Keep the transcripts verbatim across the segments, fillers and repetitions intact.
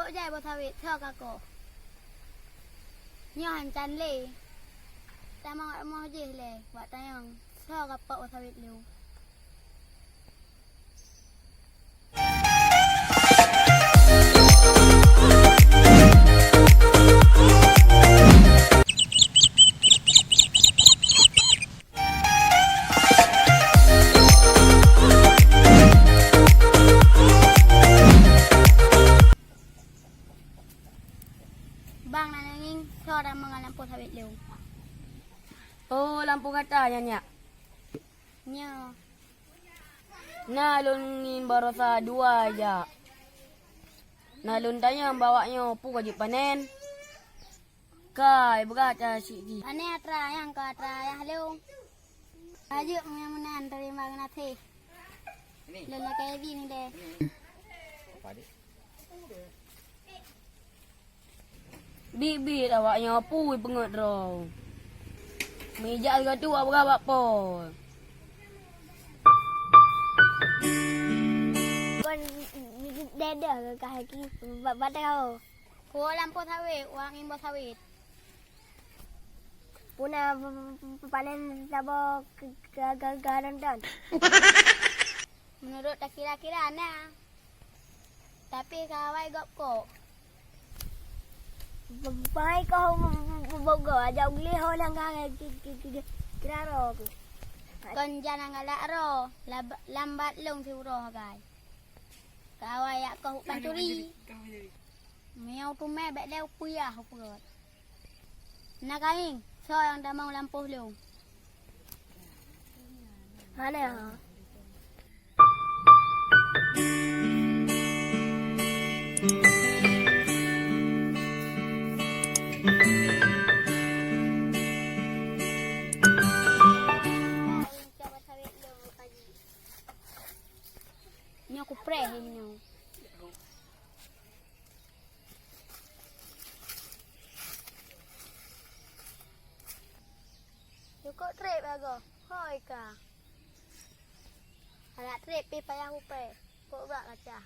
Jai boh sawét, soe ka koh? Nyoe han can lé. Tamong rumoh jih lé, bak tanyong, soe ka pok boh sawét lôn? Bang, na ngieng soe tamong lam lampôh sawét lôn. Oh, lampôh gata nyan, nyak? Nyoe. Na lôn ngieng baroesa dua jak. Na lôn tanyong bak awak nyoe peue ka jeuet panen. Kai, beugata cit jih. Panen atra nyang ka atra ayah lôn. Ka jeuet meunan-meunan, terima geunaséh. Lôn lakèe idin deh. Biet-biet awak nyoe peue peungeut droe. Meujak sigoe teuk awak beurabak po. Kon dada keu kah ki ba-, batèe ho. Ko lampôh sawét, wak ngieng boh sawét. Puna p-, p-, p-, panen saboh ke-, ke-, ke-, keudroe-droe. Meunurot takira-kira na. Tapi ka awai gob kok. Bai koh bogoe, ajak ulèe ho nyang ka ki-, ki-, ki-, kira roh. Kon jan nyang galak roh, lab-, lambat lôn siuroe hagai. Ka awai jak koh u pancuri. Meunyoe teumè bèk lé u puyah u peurot. Na ka ngieng, soe nyang tamong lampôh lôn? Hana. Nyoe kupreh nyoe. Cukôp trép lagoe, hôi ka. Adak trép pih payah upèe, kok bak kacah.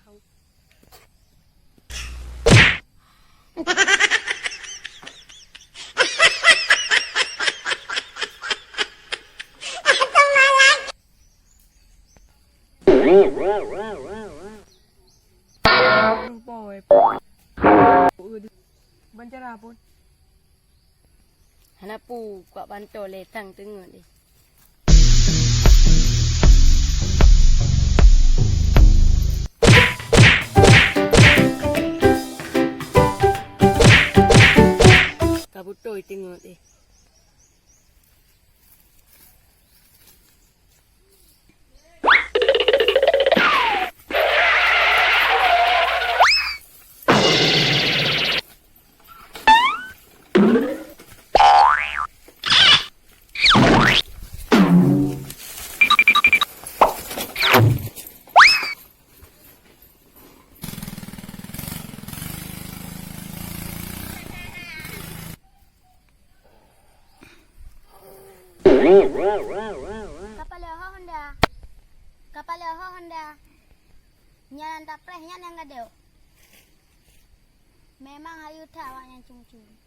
Ban cara pun. Hana pu, kuat bantoe lé tang teungeut deh. Ka beutôi teungeut deh. Kapala ho honda. Kapala ho honda. Nyan tapreh nyan nyang gadôh. Memang hayeu that awaknyan cungcung.